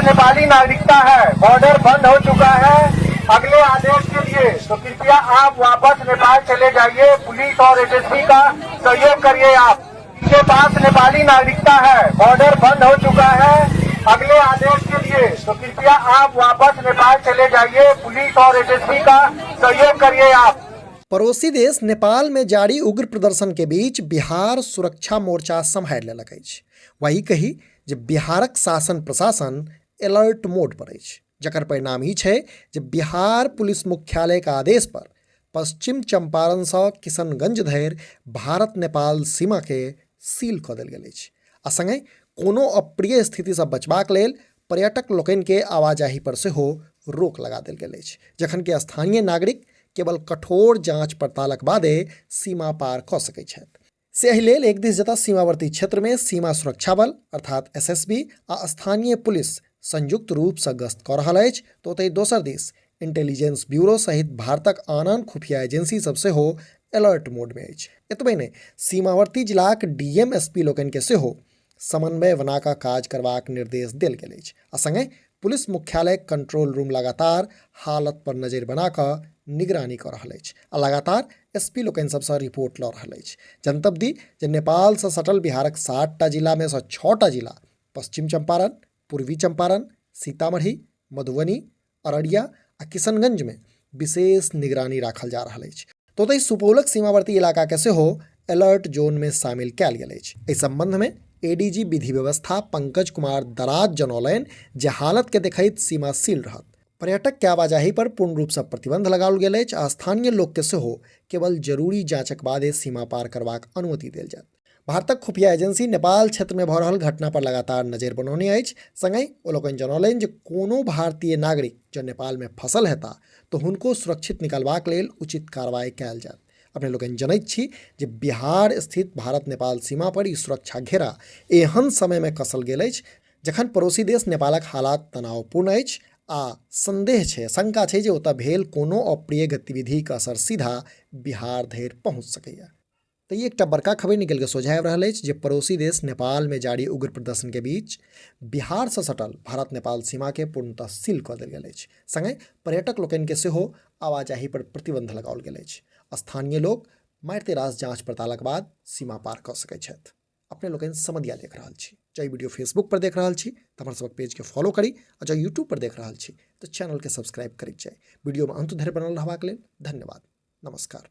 नेपाली नागरिकता है, बॉर्डर बंद हो चुका है अगले आदेश के लिए, तो कृपया आप वापस नेपाल चले जाइए। पुलिस और एसएसबी का सहयोग करिए। आप के पास नेपाली नागरिकता है, बॉर्डर बंद हो चुका है अगले आदेश के लिए, तो कृपया आप वापस नेपाल चले जाइए। पुलिस और एसएसबी का सहयोग करिए आप। पड़ोसी देश नेपाल में जारी उग्र प्रदर्शन के बीच बिहार सुरक्षा मोर्चा सम्हारि लेलक अछि। वही कही जे बिहारक शासन प्रशासन अलर्ट मोड पर अछि, जकर परिणाम ई छै जे बिहार पुलिस मुख्यालयके आदेश पर पश्चिम चंपारणसँ किशनगंज धरि भारत नेपाल सीमाके सील कऽ देल गेल अछि आ सङ्गहि कोनो अप्रिय स्थितिसँ बचबाक लेल पर्यटक लोकनिके आवाजाही पर सेहो रोक लगा देल गेल अछि, जखन कि स्थानीय नागरिक केवल कठोर जाँच पड़तालक बादे सीमा पार कऽ सकैत छथि। से एहि लेल एक दिस जतऽ सीमावर्ती क्षेत्रमे सीमा सुरक्षा बल अर्थात एसएसबी आ स्थानीय पुलिस संयुक्त रूपसँ गश्त कऽ रहल अछि, तऽ ओतहि दोसर दिस इंटेलिजेंस ब्यूरो सहित भारतक आन आन खुफिया एजेंसी सब सेहो अलर्ट मोडमे अछि। एतबे नहि, सीमावर्ती जिलाक डीएम एसपी लोकनिके सेहो समन्वय बना कऽ काज करबाक निर्देश देल गेल अछि आ सङ्गहि पुलिस मुख्यालय कंट्रोल रूम लगातार हालत पर नजरि बना कऽ निगरानी कऽ रहल अछि आ लगातार एसपी लोकनि सबसँ रिपोर्ट लऽ रहल अछि। जनतब दी जे नेपालसँ सटल बिहारक 7टा जिलामे सँ 6टा जिला पश्चिम चंपारण, पूर्वी चंपारण, सीतामढ़ी, मधुबनी, अररिया आ किशनगंजमे विशेष निगरानी राखल जा रहल अछि। तऽ ओतहि सुपौलक सीमावर्ती इलाकाके सेहो अलर्ट जोनमे शामिल कयल गेल अछि। एहि संबंधमे एडीजी विधि व्यवस्था पंकज कुमार दराज जनौलनि जे हालतके देखैत सीमा सील रहत। पर्यटकके आवाजाही पर पूर्ण रूपसँ प्रतिबंध लगाओल गेल अछि आ स्थानीय लोकके सेहो केवल जरूरी जांचक बादे सीमा पार करबाक अनुमति देल जायत। भारतक खुफिया एजेंसी नेपाल क्षेत्रमे भऽ रहल घटना पर लगातार नजरि बनौने अछि। संगहि ओ लोकनि जनौलनि जे कोनो भारतीय नागरिक जँ नेपालमे फँसल हेताह तऽ हुनको सुरक्षित निकालबाक लेल उचित कार्रवाई कयल जायत। अपने लोकनि जनैत छी जे बिहार स्थित भारत नेपाल सीमा पर ई सुरक्षा घेरा एहन समयमे कसल गेल अछि जखन पड़ोसी देश नेपालक हालात तनावपूर्ण अछि आ संदेह छै, शंका छै जे ओतय भेल कोनो अप्रिय गतिविधिक असर सीधा बिहार धरि पहुँच सकैए। तऽ ई एकटा बड़का खबरि निकलि कऽ सोझाँ आबि रहल अछि जे पड़ोसी देश नेपालमे जारी उग्र प्रदर्शनके बीच बिहारसँ सटल भारत नेपाल सीमाके पूर्णतः सील कऽ देल गेल अछि। सङ्गहि पर्यटक लोकनिके सेहो आवाजाही पर प्रतिबंध लगाओल गेल अछि। स्थानीय लोक मारिते रास जाँच पड़तालक बाद सीमा पार कऽ सकैत छथि। अपने लोकनि समदिया देख रहल छी। जँ ई वीडियो फेसबुक पर देख रहल छी तऽ हमर सभक पेजके फॉलो करी आ जँ यूट्यूब पर देख रहल छी तऽ चैनलके सब्सक्राइब करैत जाइ। वीडियोमे अंत धरि बनल रहबाक लेल धन्यवाद। नमस्कार।